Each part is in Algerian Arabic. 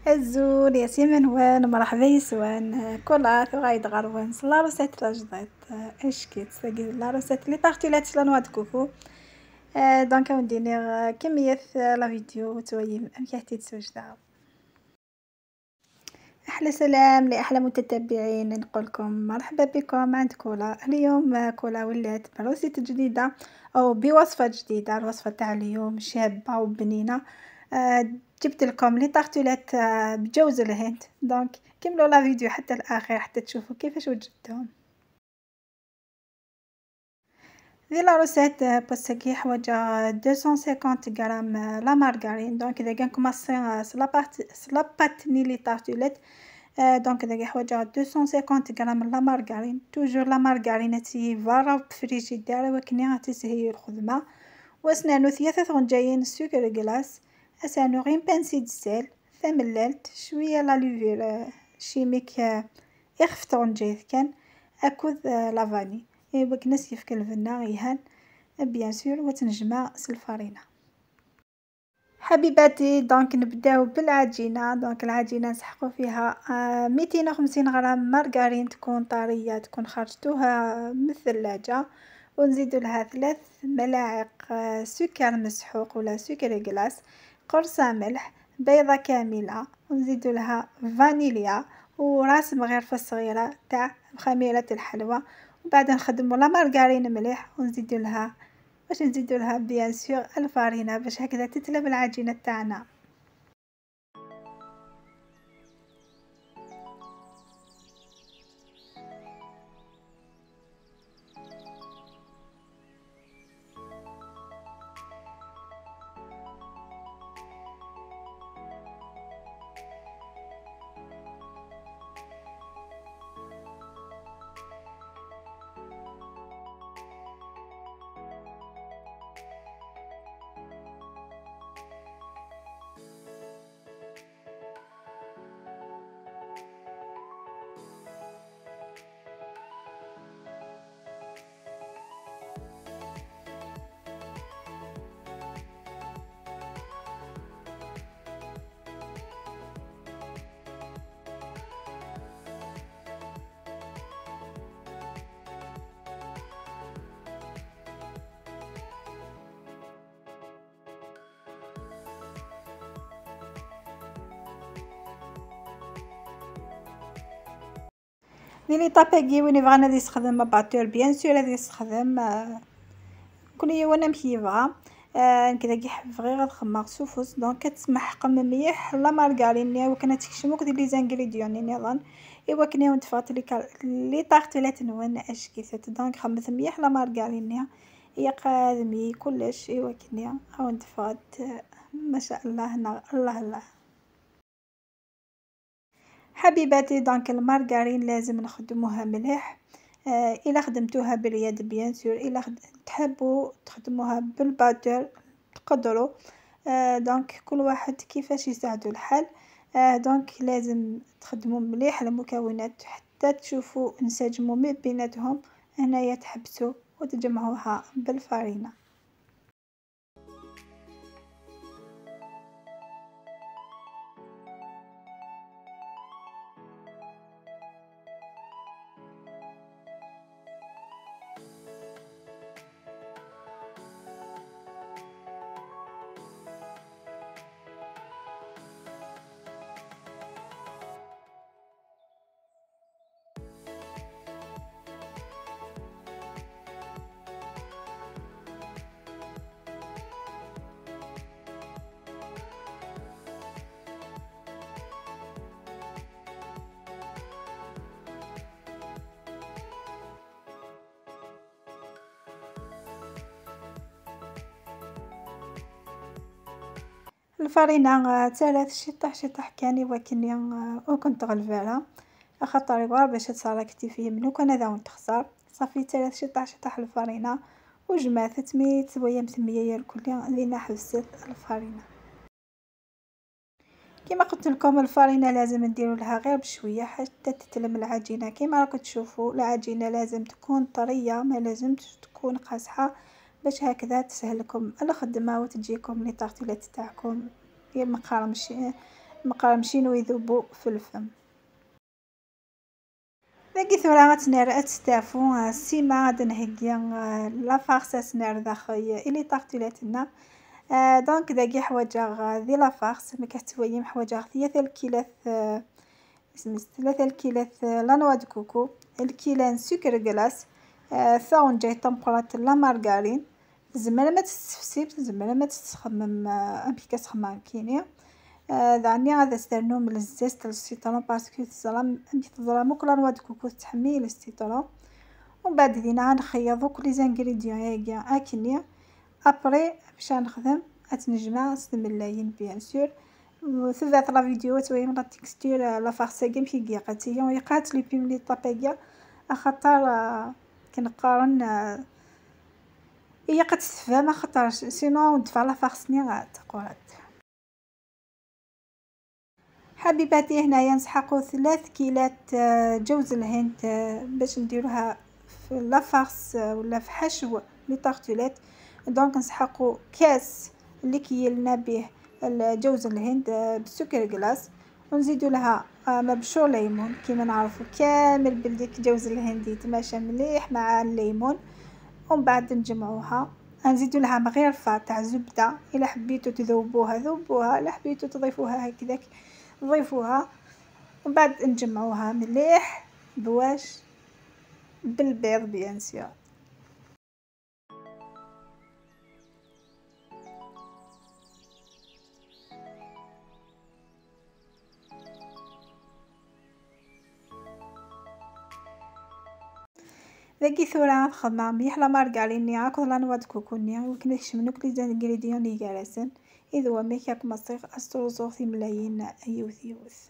الزول يا سيمن مرحبا يسوان كولا ثغايد غروان la recette تاجديت اشكيت la recette les tartelettes la noix de coco. donc ندير كمية la vidéo تويم امكحتي تسوجدا. احلى سلام لاحلى متتبعين، نقولكم مرحبا بكم عند كولا. اليوم كولا ولات ب recette جديدة او بوصفه جديدة. الوصفة تاع اليوم شابه وبنينه. جبت لكم les tartelettes بجوز الهند. donc كملوا la vidéo حتى الاخير حتى تشوفوا كيفاش وجدتهم. ذي la recette parce que حواجه 250 غرام la margarine. donc اذا كان commencer la pâte ني les tartelettes، donc اذا حواجه 250 غرام la margarine. toujours la margarine تي فارا فريجيدير وكني تسهي الخدمة. وسنانو ثلاثة غنجايين sucre glace، اسانو غير pincée de sel، ثملالت شوية la levure chimique يخفت غنجايث كان اكوذ la vanille ايوا ناس يفك الفنا يهان bien sûr وتنجمع الفرينة. حبيباتي donc نبداو بالعجينه. donc العجينة نسحقو فيها 250 غرام مارغرين تكون طرية، تكون خرجتوها من الثلاجة، ونزيدو لها 3 ملاعق سكر مسحوق ولا sucre glace، قرصة ملح، بيضة كاملة، ونزيدو لها فانيليا وراس مغرفه صغيرة تاع خميره الحلوى. وبعد نخدمو la margarine مليح ونزيدو لها باش نزيدو لها bien sûr الفارينه باش هكذا تتلم العجينة تاعنا. l'étape اكي وين يبغى غادي يستخدم batteur bien sûr غادي يستخدم كل يوم مشي يبغى كذا كيحب غير غتخمر سوفوس. donc كتسمح قم مليح la margarine وكنا تكشموك ديال les ingrédients نظن ايوا كني ونتفات les tartelettes نون اش كيفات. donc خمس مليح la margarine هي قادمي كلش ايوا كني او نتفات ما شاء الله الله الله. حبيباتي donc المارغرين لازم نخدموها مليح. الا خدمتوها باليد bien sûr، الا تحبوا تخدموها بال batteur تقدروا. donc كل واحد كيفاش يساعدو الحال. donc لازم تخدموا مليح المكونات حتى تشوفوا انسجموا ما بيناتهم. هنايا تحبسوا وتجمعوها بالفارينه. الفرينة ثلاث شطح شطح كاني وكني وكنت غلفالها خاطر يبغى باش تصاركتي فيه منو كان هذا ونتخسر صافي. ثلاث شطح شطح الفرينة وجمعت تميت ويا مسميه الكل لينا حبست الفرينة. كما قلت لكم الفرينة لازم نديروا لها غير بشوية حتى تتلم العجينة. كما راكم تشوفوا العجينة لازم تكون طرية، ما لازمش تكون قاصحة باش هكذا تسهلكم الخدمة وتجيكم les tartelettes تاعكم المقارمش مقرمشين ويذوبوا في الفم. داكي ثورا غتنار اتستافو السيما غادي نهكي la farce اسنار داخل les tartelettes نا. donc داكي حوايج دي la farce ما كتويم حوايج 3 الكيلات، 3 الكيلات la noix de coco، الكيلان سكر glace، ثون جاي تمقرات la margarine. زعما ما تستفسي، زعما ما تستخمم، امبي كتخمم كيني. دعني غادا سترنوم ال zeste ال citron parce que تزرم امبي تزرم كل noix de coco تحمي ال citron. ومن بعد دينا غنخيضو كل les ingrédients هاكي اكني après باش نخدم اتنجمع ستملاين bien sûr. تبعت la vidéo توين la texture la farce كي مشي كيقاتي ويقات لي بيم لي طاباكيا خاطر كنقارن هي قد تفهم خاطر sinon ندفع la farce ني غتقعد. حبيباتي هنايا نسحقو 3 كيلات جوز الهند باش نديروها في la farce ولا في حشو les tartelettes. donc نسحقو كاس اللي كيلنا به جوز الهند بالسكر glace، ونزيدو لها مبشور ليمون. كيما نعرفو كامل بلي جوز الهند يتماشى مليح مع الليمون. ومن بعد نجمعوها، نزيدو لها مغرفه تاع زبده، الا حبيتو تذوبوها ذوبوها، الا حبيتو تضيفوها هكذاك ضيفوها. ومن بعد نجمعوها مليح بواش بالبيض bien sûr. ذاكي ثورا نخدم مليح la margarine ني اكو la noix de coco ني وكنا كشمنوك les ingrédients لي جالسين اذا هو ميكاك مصيغ استروزو في ملايين يوث يوث.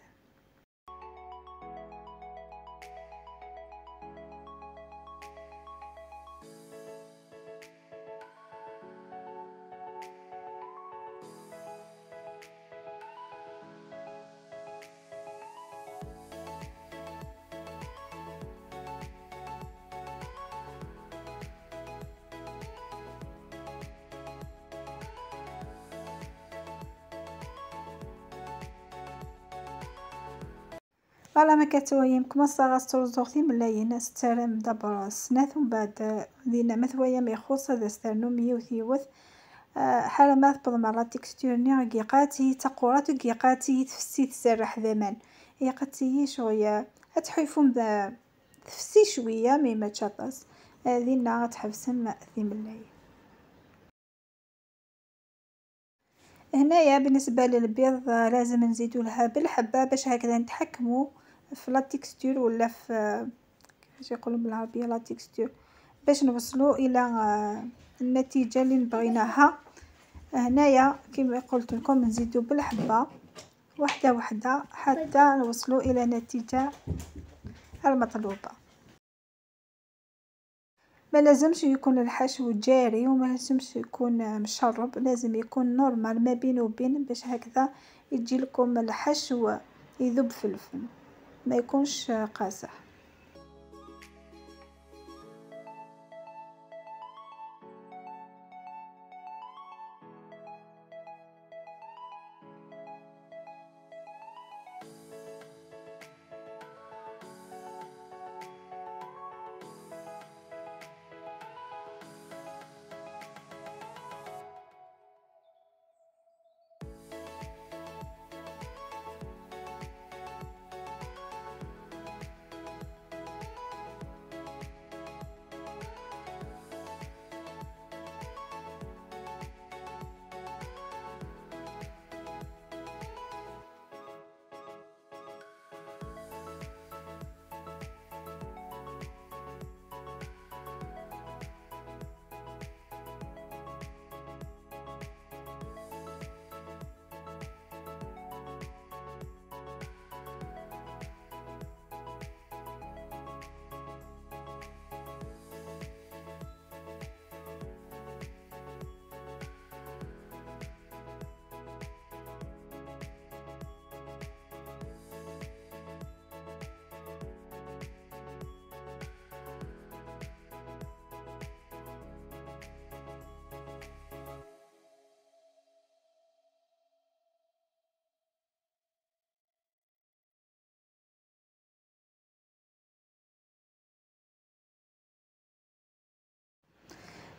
voilà ما كتويم كما صاغ ستروزوغ ملايين سترم دابا سنات ومن بعد دينا مثويا ما يخص هذا سترنو ميوث يوث. حالا ما تبض مع la texture ني كيقاتي تقورات كيقاتي تفسي تسرح زمان يقاتي شويه تحيفهم تفسي شويه mais ما تشطس دينا غتحبسم ذي ملايين. هنايا بالنسبه للبيض لازم نزيدو لها بالحبه باش هكذا نتحكمو في la texture ولا في كيفاش يقولوا بالعربيه la texture باش نوصلوا الى النتيجه اللي بغيناها. هنايا كما قلت لكم نزيدو بالحبه وحده وحده حتى نوصلوا الى النتيجه المطلوبه. ما لازمش يكون الحشو جاري وما لازمش يكون مشرب، لازم يكون normal ما بين وبين باش هكذا يجي لكم الحشو يذوب في الفم ما يكونش قاصح.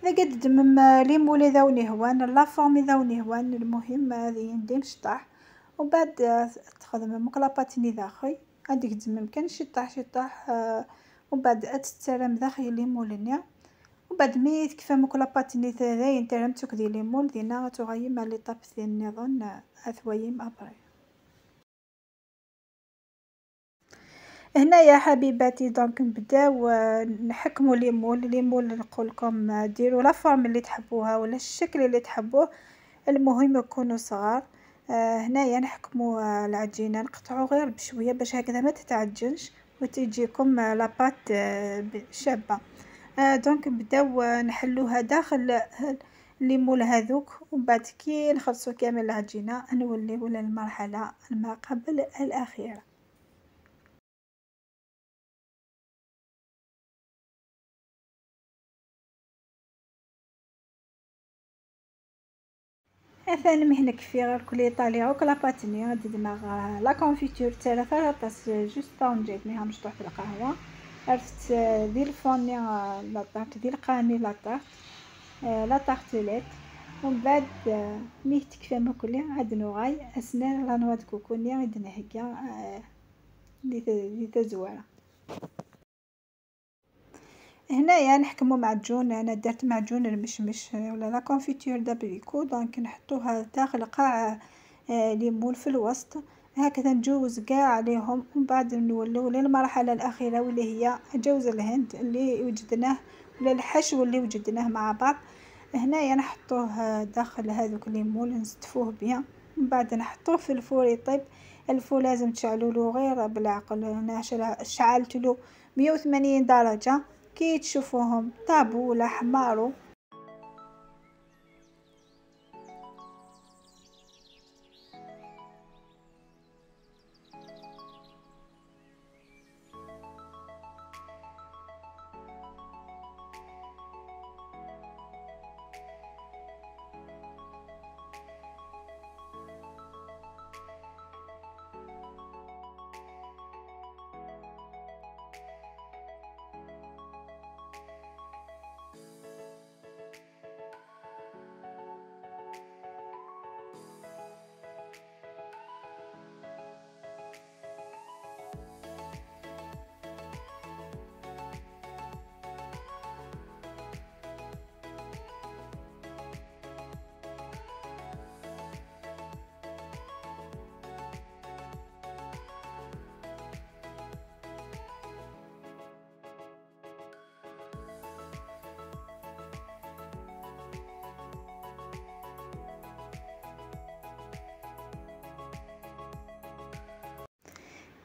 ذا قد دمم les moules ذاوني هوان la forme ذاوني هوان. المهم هذه ندير شطاح ومن بعد تخدم la pâte ني داخل عندك تزمم كان شطاح شطاح، ومن بعد تتسرم داخل les moules ني. ومن بعد مي تكفى موك la pâte ني ذاين ترم تسك دي les moules دينا تغيم l'étape النظام اثويم après. هنايا حبيباتي donc نبداو نحكمو les moules. les moules نقول لكم ديروا la forme اللي تحبوها ولا الشكل اللي تحبوه، المهم يكونوا صغار. هنايا نحكمو العجينه نقطعو غير بشويه باش هكذا ما تتعجنش وتجيكم la pâte شابه. donc نبداو نحلوها داخل les moules هذوك، ومن بعد كي نخلصو كامل العجينه نوليو للمرحله ما قبل الاخيره. اثاني مهنك في غير كل ايطاليا وكلا باتني غادي دماغ la confiture تاع ثلاثة juste طونجيت ميها مشطوح في القهوة. عرفت ديال ال fond la tarte ديال القاني la tarte la tartelette. ومن بعد ميه تكفى ما كلي عاد نوغاي اسنان la noix de coco ني غادي نهكا دي تزواره. هنايا نحكمو معجون، انا درت معجون المشمش ولا la confiture d'abricot. donc نحطوها داخل قاع les moules في الوسط هكذا نجوز كاع عليهم. ومن بعد نولو للمرحله الاخيره واللي هي جوز الهند اللي وجدناه ولا الحشو اللي وجدناه مع بعض. هنايا نحطوه داخل هذوك les moules نستفوه bien، من بعد نحطوه في ال four يطيب. ال four لازم تشعلولو غير بالعقل، انا شعلتلو 180 درجه. كي تشوفوهم طابو ولا حمارو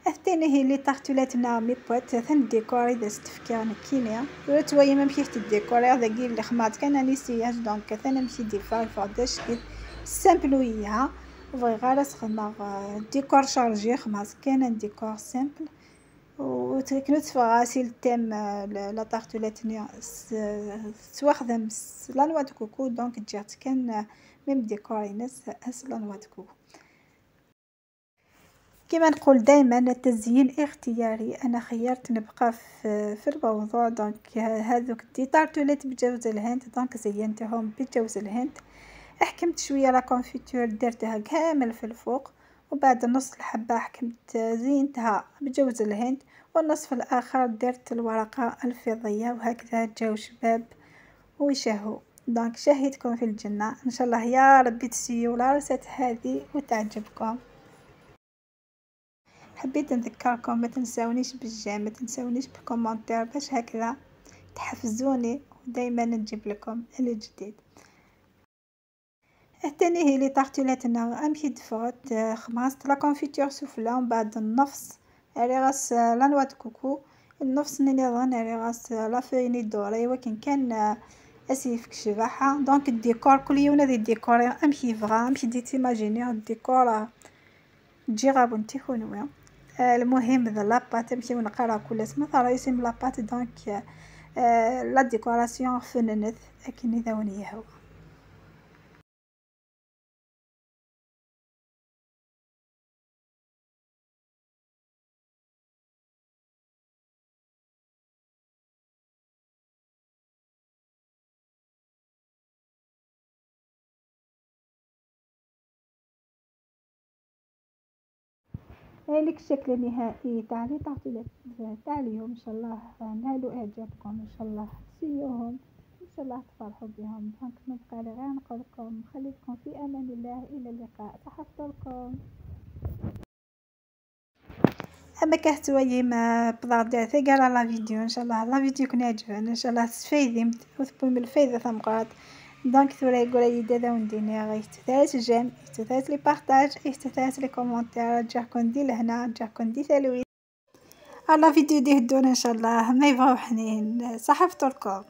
الثاني هي les tartelettes نا مي بوات ثان ديكوري دا ستفكير نكينيا ولا توايا ما مشيت ديكوري هذا كي اللي خمات كان نيسياج. donc ثاني مشي ديفار فاداش كي simple وياها بغي غير خدمة décor chargé خماس كان décor simple و تكنو تفغاسي ال thème la tartelette ني تواخدم la noix de coco. donc جات كان même décor ينس la noix de coco. كما نقول دائما التزيين اختياري، انا خيرت نبقى في الموضوع. donc هذوك des tartelettes بجوز الهند donc زينتهم بجوز الهند. حكمت شويه la confiture درتها كامل في الفوق، وبعد نص الحبه حكمت زينتها بجوز الهند، والنصف الاخر درت الورقه الفضيه، وهكذا جاو شباب ويشهو. donc شهيتكم في الجنه ان شاء الله يا ربي تسيو la recette هذه وتعجبكم. حبيت نذكركم ما تنساونيش بال j'aime، ما تنساونيش بال commentaire باش هكذا تحفزوني ودائما نجيب لكم الجديد. الثاني هي les tartelettes نا امشي دفعت خماست la confiture سفلى، ومن بعد النفس غاس la noix de coco، النفس نظن غاس la feuille dorée، ولكن كان اسيفك شباحه. donc ال décor كل يوم هذه الديكور امشي فغا امشي دي تيماجيني الديكور تجي غابونتي كونويا. المهم ذا la pâte نمشيو نقرا كل اسم رئيسي la pâte. donc la décoration فننت لكن ذا هو. هايليك الشكل النهائي تاع les tartelettes تاع اليوم. ان شاء الله نالوا اعجابكم، ان شاء الله تسيوهم، ان شاء الله تفرحوا بهم. donc ما بقى لي غير نقول لكم خليكم في امان الله، الى اللقاء، صحة فطوركم. اما كهتوالي ما بضع ثقال la vidéo، ان شاء الله la vidéo يكون عجبان، ان شاء الله تسفيدي وتبوي من الفايدة ثمقات. donc ثورا يقول يدا ونديني غير ثلاث j'aime، ثلاث les partages، ثلاث les commentaires. جاكم دي لهنا، جاكم دي ثلوي la vidéo دي هدونا ان شاء الله ما يبغاو حنين. صحة فطوركم.